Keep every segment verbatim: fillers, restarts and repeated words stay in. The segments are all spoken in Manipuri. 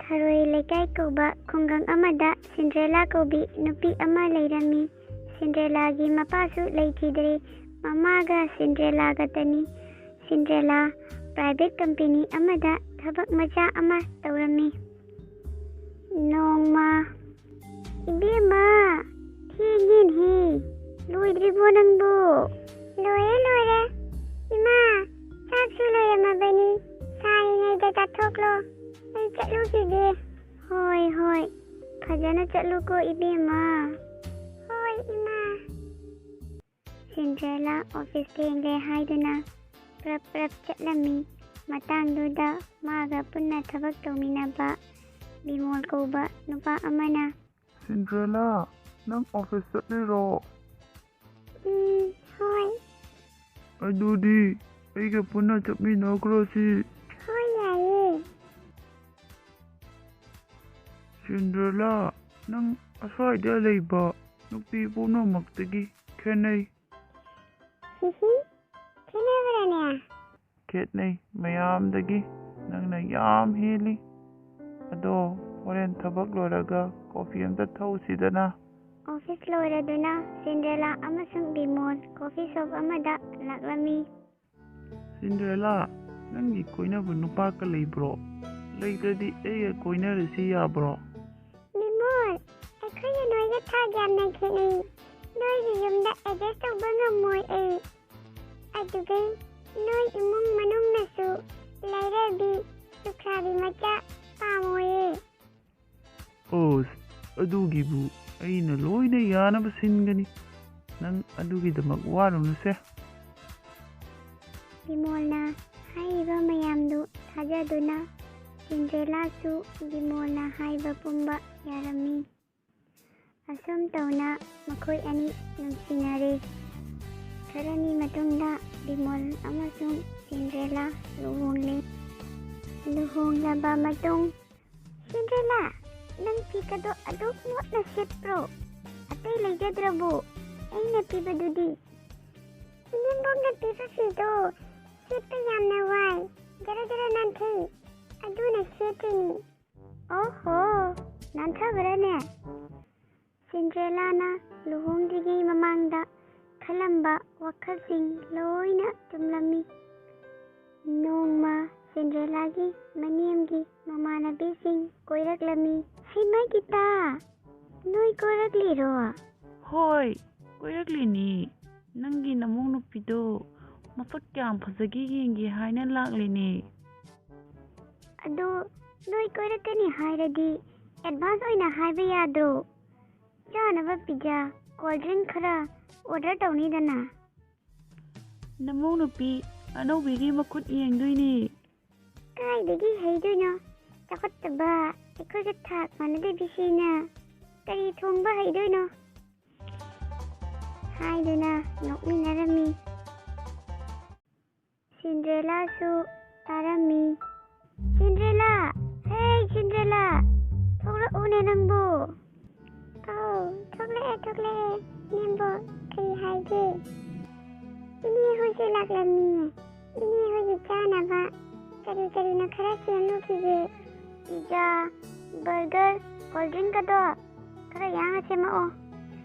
ꯊꯔꯣꯏ ꯂꯩꯀꯥꯏ ꯀꯧꯕ ꯈꯨꯡꯒꯪ ꯑꯃꯗ ꯁꯤꯟꯗ꯭ꯔꯦꯂꯥ ꯀꯧꯕꯤ ꯅꯨꯄꯤ ꯑꯃ ꯂꯩꯔꯝꯃꯤ꯫ ꯁꯤꯟꯗ꯭ꯔꯦꯂꯥꯒꯤ ꯃꯄꯥꯁꯨ ꯂꯩꯈꯤꯗ꯭ꯔꯦ꯫ ꯃꯃꯥꯒ ꯁꯤꯟꯗ꯭ꯔꯦꯂꯥꯒꯇꯅꯤ꯫ ꯁꯤꯟꯗ꯭ꯔꯦꯂꯥ private company ꯑꯃꯗ ꯊꯕꯛ ꯃꯆꯥ ꯑꯃ ꯇꯧꯔꯝꯃꯤ꯫ ꯅꯣꯡꯃ, "ꯏꯕꯦꯝꯃ, ꯊꯦꯡꯉꯦꯅꯦꯍꯦ꯫ ꯂꯣꯏꯗ꯭ꯔꯤꯕꯣ ꯅꯪꯕꯨ?" "ꯂꯣꯏꯔꯦ, ꯂꯣꯏꯔꯦ꯫ ꯏꯃꯥ, ꯆꯥꯛꯁꯨ ꯂꯣꯏꯔꯝꯃꯕꯅꯤ꯫ ꯁꯥꯔꯤꯉꯩꯗ ꯆꯥꯊꯣꯛꯂꯣ꯫ ꯑꯩ ꯆꯠꯂꯨꯈꯤꯒꯦ꯫" "ꯍꯣꯏ, ꯍꯣꯏ꯫ ꯐꯖꯅ ꯆꯠꯂꯨꯀꯣ, ꯏꯕꯦꯝꯃ꯫" "ꯍꯣꯏ, ꯏꯃꯥ꯫" ꯁꯤꯟꯗ꯭ꯔꯦꯂꯥ office ꯊꯦꯡꯂꯦ ꯍꯥꯏꯗꯨꯅ ꯄ꯭ꯔꯞ ꯄ꯭ꯔꯞ ꯆꯠꯂꯝꯃꯤ꯫ ꯃꯇꯥꯡꯗꯨꯗ ꯃꯥꯒ ꯄꯨꯟꯅ ꯊꯕꯛ ꯇꯧꯃꯤꯟꯅꯕ ꯕꯤꯃꯣꯜ ꯀꯧꯕ ꯅꯨꯄꯥ ꯑꯃꯅ, "ꯁꯤꯟꯗ꯭ꯔꯦꯂꯥ, ꯅꯪ office ꯆꯠꯂꯤꯔꯣ?" "ꯎꯝ, ꯍꯣꯏ꯫" "ꯑꯗꯨꯗꯤ ꯑꯩꯒ ꯄꯨꯟꯅ ꯆꯠꯃꯤꯟꯅꯈ꯭ꯔꯁꯤ꯫" "ꯍꯣꯏ, ꯌꯥꯏꯌꯦ꯫" "ꯁꯤꯟꯗ꯭ꯔꯦꯂꯥ, ꯅꯪ ꯑꯁ꯭ꯋꯥꯏꯗ ꯂꯩꯕ ꯅꯨꯄꯤ ꯄꯨꯝꯅꯃꯛꯇꯒꯤ ꯈꯦꯠꯅꯩ꯫" "ꯍꯤꯍꯤ, ꯈꯦꯠꯅꯕ꯭ꯔꯥꯅꯦ?" "ꯈꯦꯠꯅꯩ, ꯃꯌꯥꯝꯗꯒꯤ ꯅꯪꯅ ꯌꯥꯝ ꯍꯦꯜꯂꯤ꯫ ꯑꯗꯣ ꯍꯣꯔꯦꯟ ꯊꯕꯛ ꯂꯣꯏꯔꯒ coffee ꯑꯝꯇ ꯊꯛꯎꯁꯤꯗꯅ꯫" Office ꯂꯣꯏꯔꯗꯨꯅ ꯁꯤꯟꯗ꯭ꯔꯦꯂꯥ ꯑꯃꯁꯨꯡ ꯕꯤꯃꯣꯜ coffee shop ꯑꯃꯗ ꯂꯥꯛꯂꯝꯃꯤ꯫ "ꯁꯤꯟꯗ꯭ꯔꯦꯂꯥ, ꯅꯪꯒꯤ ꯀꯣꯏꯅꯕ ꯅꯨꯄꯥꯒ ꯂꯩꯕ꯭ꯔꯣ? ꯂꯩꯇ꯭ꯔꯗꯤ ꯑꯩꯒ ꯀꯣꯏꯅꯔꯁꯤ ꯌꯥꯕ꯭ꯔꯣ?" "ꯕꯤꯃꯣꯜ, ꯑꯩꯈꯣꯏꯒ ꯅꯣꯏꯒ ꯊꯥꯛ ꯌꯥꯝꯅ ꯈꯦꯠꯅꯩ꯫ ꯅꯣꯏꯒꯤ ꯌꯨꯝꯗ adjust ꯇꯧꯕ ꯉꯝꯃꯣꯏ ꯑꯩ꯫ ꯑꯗꯨꯒꯩ ꯅꯣꯏ ꯏꯃꯨꯡ ꯃꯅꯨꯡꯅꯁꯨ ꯂꯥꯏꯔꯕꯤ, ꯂꯨꯈ꯭ꯔꯥꯕꯤ ꯃꯆꯥ ꯄꯥꯝꯃꯣꯏꯌꯦ꯫" "ꯑꯁ, ꯑꯗꯨꯒꯤꯕꯨ ꯑꯩꯅ ꯂꯣꯏꯅ ꯌꯥꯅꯕ ꯁꯤꯟꯒꯅꯤ꯫ ꯅꯪ ꯑꯗꯨꯒꯤꯗꯃꯛ ꯋꯥꯔꯨꯅꯨꯁꯦ꯫" ꯕꯤꯃꯣꯜꯅ ꯍꯥꯏꯔꯤꯕ ꯃꯌꯥꯝꯗꯨ ꯊꯥꯖꯗꯨꯅ ꯁꯤꯟꯗ꯭ꯔꯦꯂꯥꯁꯨ ꯕꯤꯃꯣꯜꯅ ꯍꯥꯏꯕ ꯄꯨꯝꯕ ꯌꯥꯔꯝꯃꯤ꯫ ꯑꯁꯨꯝ ꯇꯧꯅ ꯃꯈꯣꯏ ꯑꯅꯤ ꯅꯨꯡꯁꯤꯅꯔꯦ꯫ ꯈꯔꯅꯤ ꯃꯇꯨꯡꯗ ꯕꯤꯃꯣꯜ ꯑꯃꯁꯨꯡ ꯁꯤꯟꯗ꯭ꯔꯦꯂꯥ ꯂꯨꯍꯣꯡꯂꯦ꯫ ꯂꯨꯍꯣꯡꯂꯕ ꯃꯇꯨꯡ, "ꯁꯤꯟꯗ꯭ꯔꯦꯂꯥ, ꯅꯪ ꯐꯤꯒꯗꯣ ꯑꯗꯨꯛ ꯃꯣꯠꯅ ꯁꯦꯠꯄ꯭ꯔꯣ? ꯑꯇꯩ ꯂꯩꯖꯗ꯭ꯔꯕꯣ? ꯑꯩꯅ ꯄꯤꯕꯗꯨꯗꯤ?" "ꯏꯅꯦꯝꯕꯣꯛꯅ ꯄꯤꯕ ꯐꯤꯗꯣ ꯁꯦꯠꯄ ꯌꯥꯝꯅ ꯋꯥꯏ, ꯖꯔ ꯖꯔ ꯅꯥꯟꯊꯩ, ꯑꯗꯨꯅ ꯁꯦꯠꯇ꯭ꯔꯤꯅꯤ꯫" ꯑꯣꯍꯣ, ꯅꯥꯟꯊꯕ꯭ꯔꯥꯅꯦ? ꯁꯤꯟꯗ꯭ꯔꯦꯂꯥꯅ ꯂꯨꯍꯣꯡꯗ꯭ꯔꯤꯉꯩ ꯃꯃꯥꯡꯗ ꯈꯜꯂꯝꯕ ꯋꯥꯈꯜꯁꯤꯡ ꯂꯣꯏꯅ ꯆꯨꯝꯂꯝꯃꯤ꯫ ꯅꯣꯡꯃ ꯁꯤꯟꯗ꯭ꯔꯦꯂꯥꯒꯤ ꯃꯅꯦꯝꯒꯤ ꯃꯃꯥꯟꯅꯕꯤꯁꯤꯡ ꯀꯣꯏꯔꯛꯂꯝꯃꯤ꯫ "ꯍꯩꯃꯥ ꯒꯤꯇꯥ, ꯅꯣꯏ ꯀꯣꯏꯔꯛꯂꯤꯔꯣ?" "ꯍꯣꯏ, ꯀꯣꯏꯔꯛꯂꯤꯅꯤ꯫ ꯅꯪꯒꯤ ꯅꯃꯧ ꯅꯨꯄꯤꯗꯣ ꯃꯁꯛ ꯀꯌꯥꯝ ꯐꯖꯒꯦ ꯌꯦꯡꯒꯦ ꯍꯥꯏꯅ ꯂꯥꯛꯂꯤꯅꯦ꯫" "ꯑꯗꯨ ꯅꯣꯏ ꯀꯣꯏꯔꯛꯀꯅꯤ ꯍꯥꯏꯔꯗꯤ ꯑꯦꯗꯚꯥꯟꯁ ꯑꯣꯏꯅ ꯍꯥꯏꯕ ꯌꯥꯗ꯭ꯔꯣ? ꯆꯥꯅꯕ ꯄꯤꯖꯥ, ꯀꯣꯜ ꯗ꯭ꯔꯤꯡ ꯈꯔ ꯑꯣꯔꯗꯔ ꯇꯧꯅꯤꯗꯅ꯫" "ꯅꯃꯧ ꯅꯨꯄꯤ ꯑꯅꯧꯕꯤꯒꯤ ꯃꯈꯨꯠ ꯌꯦꯡꯗꯣꯏꯅꯤ꯫" "ꯀꯥꯏꯗꯒꯤ ꯍꯩꯗꯣꯏꯅꯣ? ꯆꯥꯎꯈꯠꯇꯕ, ꯑꯩꯈꯣꯏꯒ ꯊꯥꯛ ꯃꯥꯟꯅꯗꯕꯤꯁꯤꯅ ꯀꯔꯤ ꯊꯣꯡꯕ ꯍꯩꯗꯣꯏꯅꯣ?" ꯍꯥꯏꯗꯨꯅ ꯅꯣꯛꯃꯤꯟꯅꯔꯝꯃꯤ꯫ ꯁꯤꯟꯗ꯭ꯔꯦꯂꯥꯁꯨ ꯇꯥꯔꯝꯃꯤ꯫ "ꯁꯤꯟꯗ꯭ꯔꯦꯂꯥ! ꯍꯦ ꯁꯤꯟꯗ꯭ꯔꯦꯂꯥ! ꯊꯣꯛꯂꯛꯎꯅꯦ ꯅꯪꯕꯨ!" "ꯑꯧ, ꯊꯣꯛꯂꯛꯑꯦ, ꯊꯣꯛꯂꯛꯑꯦ꯫ ꯅꯦꯝꯕꯣꯛ, ꯀꯔꯤ ꯍꯥꯏꯒꯦ?" "ꯏꯅꯦ ꯍꯣꯏꯁꯨ ꯂꯥꯛꯂꯝꯃꯤ꯫ ꯏꯅꯦ ꯍꯣꯏꯒꯤ ꯆꯥꯅꯕ ꯀꯔꯤ ꯀꯔꯤꯅꯣ ꯈꯔ ꯁꯦꯝꯂꯨꯈꯤꯒꯦ꯫" "ꯄꯤꯖꯥ, ꯕꯔꯒꯔ, ꯀꯣꯜ ꯗ꯭ꯔꯤꯡꯀꯗꯣ ꯈꯔ ꯌꯥꯡꯅ ꯁꯦꯝꯃꯛꯑꯣ꯫"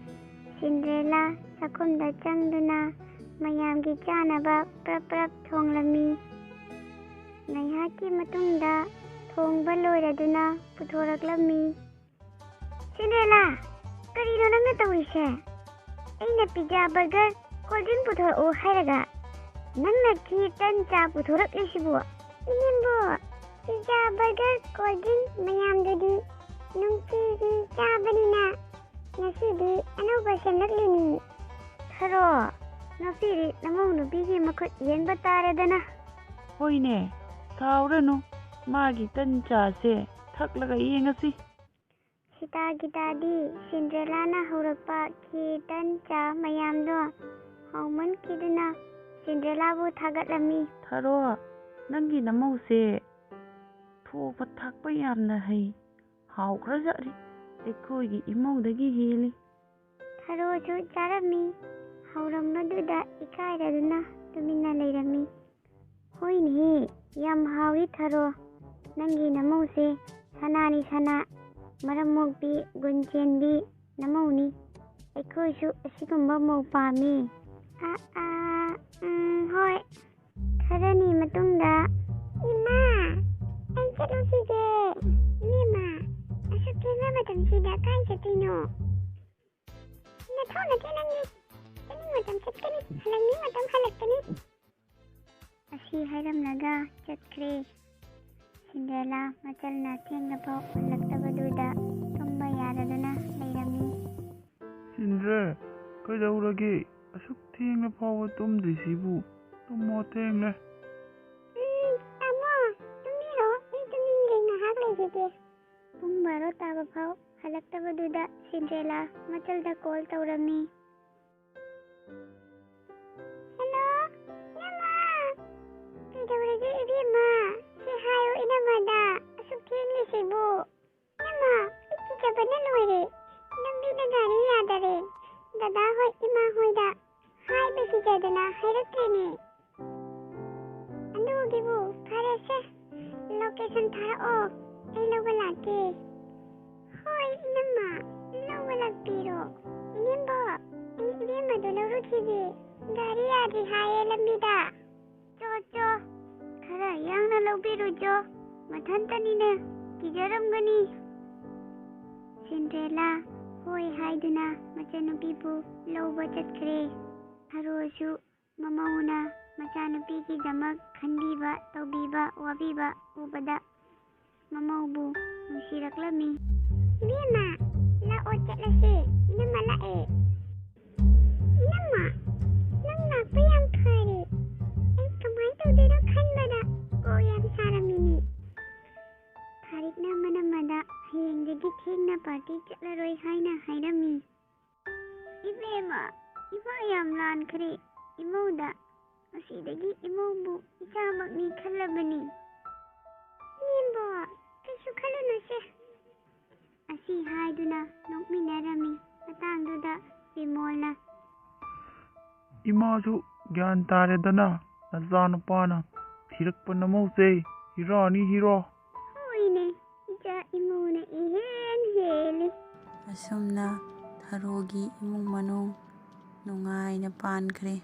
ꯁꯤꯟꯗ꯭ꯔꯦꯂꯥ ꯆꯥꯛꯈꯨꯝꯗ ꯆꯪꯗꯨꯅ ꯃꯌꯥꯝꯒꯤ ꯆꯥꯅꯕ ꯄ꯭ꯔꯞ ꯄ꯭ꯔꯞ ꯊꯣꯡꯂꯝꯃꯤ꯫ ꯉꯥꯏꯍꯥꯛꯀꯤ ꯃꯇꯨꯡꯗ ꯊꯣꯡꯕ ꯂꯣꯏꯔꯗꯨꯅ ꯄꯨꯊꯣꯔꯛꯂꯝꯃꯤ꯫ "ꯁꯤꯟꯗ꯭ꯔꯦꯂꯥ, ꯀꯔꯤꯅꯣ ꯅꯪꯅ ꯇꯧꯔꯤꯁꯦ? ꯑꯩꯅ ꯄꯤꯖꯥ, ꯕꯔꯒꯔ, ꯀꯣꯜ ꯗ꯭ꯔꯤꯡ ꯄꯨꯊꯣꯔꯛꯎ ꯍꯥꯏꯔꯒ ꯅꯪꯅ ꯈꯤꯔ, ꯇꯟ, ꯆꯥ ꯄꯨꯊꯣꯔꯛꯂꯤꯁꯤꯕꯨ?" "ꯏꯅꯦꯝꯕꯣꯛ, ꯄꯤꯖꯥ, ꯕꯔꯒꯔ, ꯀꯣꯜ ꯗ꯭ꯔꯤꯡ ꯃꯌꯥꯝꯗꯨꯗꯤ ꯅꯨꯡꯇꯤꯒꯤ ꯆꯥꯕꯅꯤꯅ ꯉꯁꯤꯗꯤ ꯑꯅꯧꯕ ꯁꯦꯝꯂꯛꯂꯤꯅꯤ꯫" "ꯊꯔꯣ, ꯉꯁꯤꯗꯤ ꯅꯃꯧ ꯅꯨꯄꯤꯒꯤ ꯃꯈꯨꯠ ꯌꯦꯡꯕ ꯇꯥꯔꯦꯗꯅ꯫" "ꯍꯣꯏꯅꯦ, ꯁꯥꯎꯔꯅꯨ, ꯃꯥꯒꯤ ꯇꯟ ꯆꯥꯁꯦ ꯊꯛꯂꯒ ꯌꯦꯡꯉꯁꯤ꯫" ꯁꯤꯇꯥ ꯒꯤꯇꯥꯗꯤ ꯁꯤꯟꯗ꯭ꯔꯦꯂꯥꯅ ꯍꯧꯔꯛꯄ ꯈꯤꯔ, ꯇꯟ, ꯆꯥ ꯃꯌꯥꯝꯗꯣ ꯍꯥꯎꯃꯟꯈꯤꯗꯨꯅ ꯁꯤꯟꯗ꯭ꯔꯦꯂꯥꯕꯨ ꯊꯥꯒꯠꯂꯝꯃꯤ꯫ "ꯊꯔꯣ, ꯅꯪꯒꯤ ꯅꯃꯧꯁꯦ ꯊꯣꯡꯕ ꯊꯥꯛꯄ ꯌꯥꯝꯅ ꯍꯩ꯫ ꯍꯥꯎꯈ꯭ꯔꯖꯥꯠꯅꯤ, ꯑꯩꯈꯣꯏꯒꯤ ꯏꯃꯧꯗꯒꯤ ꯍꯦꯜꯂꯤ꯫" ꯊꯔꯣꯁꯨ ꯆꯥꯔꯝꯃꯤ꯫ ꯍꯥꯎꯔꯝꯕꯗꯨꯗ ꯏꯀꯥꯏꯔꯗꯨꯅ ꯇꯨꯃꯤꯟꯅ ꯂꯩꯔꯝꯃꯤ꯫ "ꯍꯣꯏꯅꯦꯍꯦ, ꯌꯥꯝ ꯍꯥꯎꯏ ꯊꯔꯣ꯫ ꯅꯪꯒꯤ ꯅꯃꯧꯁꯦ ꯁꯅꯥꯅꯤ ꯁꯅꯥ, ꯃꯔꯝ ꯃꯣꯛꯄꯤ, ꯒꯨꯟ ꯆꯦꯟꯕꯤ ꯅꯃꯧꯅꯤ꯫ ꯑꯩꯈꯣꯏꯁꯨ ꯑꯁꯤꯒꯨꯝꯕ ꯃꯧ ꯄꯥꯝꯃꯤ꯫ ꯑꯥ, ꯑꯥ, ꯎꯝ, ꯍꯣꯏ꯫ ꯈꯔꯅꯤ ꯃꯇꯨꯡꯗ, "ꯏꯃꯥ, ꯑꯩ ꯆꯠꯂꯨꯈꯤꯒꯦ꯫ ꯏꯕꯦꯝꯃ, ꯑꯁꯨꯛ ꯊꯦꯡꯕ ꯃꯇꯝꯁꯤꯗ ꯀꯥꯏ ꯆꯠꯇꯣꯏꯅꯣ? ꯅꯊꯧ ꯅꯠꯇꯦ ꯅꯪꯒꯤ꯫ ꯆꯠꯅꯤꯡ ꯃꯇꯝ ꯆꯠꯀꯅꯤ, ꯍꯜꯂꯛꯅꯤꯡ ꯃꯇꯝ ꯍꯜꯂꯛꯀꯅꯤ"꯫ ꯑꯁꯤ ꯍꯥꯏꯔꯝꯂꯒ ꯆꯠꯈ꯭ꯔꯦ꯫ ꯁꯤꯟꯗ꯭ꯔꯦꯂꯥ ꯃꯆꯜꯅ ꯊꯦꯡꯅꯐꯥꯎ ꯍꯜꯂꯛꯇꯕꯗꯨꯗ ꯇꯨꯝꯕ ꯌꯥꯗꯗꯨꯅ ꯂꯩꯔꯝꯃꯤ꯫ "ꯁꯤꯟꯗ꯭ꯔꯦ, ꯀꯩꯗꯧꯔꯒꯦ? ꯑꯁꯨꯛ ꯊꯦꯡꯅ ꯐꯥꯎꯕ ꯇꯨꯝꯗ꯭ꯔꯤꯁꯤꯕꯨ? ꯇꯨꯝꯃꯣ, ꯊꯦꯡꯂꯦ꯫" "ꯎꯝ, ꯇꯥꯃꯣ, ꯇꯨꯝꯕꯤꯔꯣ, ꯑꯩ ꯇꯨꯝꯅꯤꯡꯗꯦ, ꯉꯥꯏꯍꯥꯛ ꯂꯩꯈꯤꯒꯦ꯫" ꯄꯨꯡ ꯕꯥꯔꯣ ꯇꯥꯕ ꯐꯥꯎ ꯍꯜꯂꯛꯇꯕꯗꯨꯗ ꯁꯤꯟꯗ꯭ꯔꯦꯂꯥ ꯃꯆꯜꯗ ꯀꯣꯜ ꯇꯧꯔꯝꯃꯤ꯫ "ꯍꯜꯂꯣ, ꯏꯅꯝꯃ꯫ ꯀꯩꯗꯧꯔꯒꯦ ꯏꯕꯦꯝꯃ? ꯁꯤ ꯍꯥꯏꯌꯨ ꯏꯅꯝꯃꯗ, ꯑꯁꯨꯛ ꯊꯦꯡꯂꯤꯁꯤꯕꯨ꯫ ꯏꯅꯝꯃ, ꯑꯩ ꯀꯤꯖꯕꯅ ꯂꯣꯏꯔꯦ꯫ ꯂꯝꯕꯤꯗ ꯒꯥꯔꯤ ꯌꯥꯗꯔꯦ꯫ ꯗꯗꯥ ꯍꯣꯏ, ꯏꯃꯥ ꯍꯣꯏꯗ ꯍꯥꯏꯕ ꯀꯤꯖꯗꯅ ꯍꯥꯏꯔꯛꯇ꯭ꯔꯦꯅꯦ꯫ ꯑꯗꯨꯒꯤꯕꯨ ꯐꯔꯦꯁꯦ, ꯂꯣꯀꯦꯁꯟ ꯊꯥꯔꯛꯑꯣ, ꯑꯩ ꯂꯧꯕ ꯂꯥꯛꯀꯦ꯫" "ꯍꯣꯏ ꯏꯅꯝꯃ, ꯂꯧꯕ ꯂꯥꯛꯄꯤꯔꯣ꯫" "ꯏꯅꯦꯝꯕꯣꯛ, ꯑꯩ ꯏꯕꯦꯝꯃꯗꯣ ꯂꯧꯔꯨꯈꯤꯒꯦ, ꯒꯥꯔꯤ ꯌꯥꯗ꯭ꯔꯤ ꯍꯥꯏꯌꯦ ꯂꯝꯕꯤꯗ꯫" "ꯆꯣ ꯆꯣ, ꯈꯔ ꯌꯥꯡꯅ ꯂꯧꯕꯤꯔꯨꯆꯣ, ꯃꯊꯟꯇꯅꯤꯅꯦ, ꯀꯤꯖꯔꯝꯒꯅꯤ꯫" ꯁꯤꯟꯗ꯭ꯔꯦꯂꯥ ꯍꯣꯏ ꯍꯥꯏꯗꯨꯅ ꯃꯆꯟꯅꯨꯄꯤꯕꯨ ꯂꯧꯕ ꯆꯠꯈ꯭ꯔꯦ꯫ ꯍꯔꯣꯁꯨ ꯃꯃꯧꯅ ꯃꯆꯥꯅꯨꯄꯤꯒꯤꯗꯃꯛ ꯈꯟꯕꯤꯕ, ꯇꯧꯕꯤꯕ, ꯋꯥꯕꯤꯕ ꯎꯕꯗ ꯃꯃꯧꯕꯨ ꯅꯨꯡꯁꯤꯔꯛꯂꯝꯃꯤ꯫ "ꯏꯕꯦꯝꯃ, ꯂꯥꯛꯑꯣ ꯆꯠꯂꯁꯦ, ꯏꯅꯝꯃ ꯂꯥꯛꯑꯦ꯫" "ꯏꯅꯝꯃ, ꯅꯪ ꯂꯥꯛꯄ ꯌꯥꯝ ꯐꯔꯦ꯫ ꯑꯩ ꯀꯃꯥꯏꯅ ꯇꯧꯗꯣꯏꯅꯣ ꯈꯟꯕꯗ ꯀꯣꯛ ꯌꯥꯝ ꯁꯥꯔꯝꯃꯤꯅꯦ꯫" ꯊꯥꯔꯤꯛꯅ ꯃꯅꯝꯃꯗ ꯍꯌꯦꯡꯗꯒꯤ ꯊꯦꯡꯅ ꯄꯥꯔꯇꯤ ꯆꯠꯂꯔꯣꯏ ꯍꯥꯏꯅ ꯍꯥꯏꯔꯝꯃꯤ꯫ "ꯏꯕꯦꯝꯃ, ꯏꯃꯥ ꯌꯥꯝ ꯂꯥꯟꯈ꯭ꯔꯦ ꯏꯃꯧꯗ꯫ ꯉꯁꯤꯗꯒꯤ ꯏꯃꯧꯕꯨ ꯏꯆꯥꯃꯛꯅꯤ ꯈꯜꯂꯕꯅꯤ꯫" "ꯏꯅꯦꯝꯕꯣꯛ, ꯀꯩꯁꯨ ꯈꯜꯂꯨꯅꯨꯁꯦ꯫" ꯑꯁꯤ ꯍꯥꯏꯗꯨꯅ ꯅꯣꯛꯃꯤꯟꯅꯔꯝꯃꯤ꯫ ꯃꯇꯥꯡꯗꯨꯗ ꯕꯤꯃꯣꯜꯅ, "ꯏꯃꯥꯁꯨ ꯒ꯭ꯌꯥꯟ ꯇꯥꯔꯦꯗꯅ, ꯅꯆꯥꯅꯨꯄꯥꯅ ꯊꯤꯔꯛꯄ ꯅꯃꯧꯁꯦ ꯍꯤꯔꯥꯅꯤ ꯍꯤꯔꯥ꯫" "ꯍꯣꯏꯅꯦ, ꯏꯆꯥ ꯑꯁꯨꯝꯅ ꯊꯔꯣꯒꯤ ꯏꯃꯨꯡ ꯃꯅꯨꯡ ꯅꯨꯡꯉꯥꯏꯅ ꯄꯥꯟꯈ꯭ꯔꯦ꯫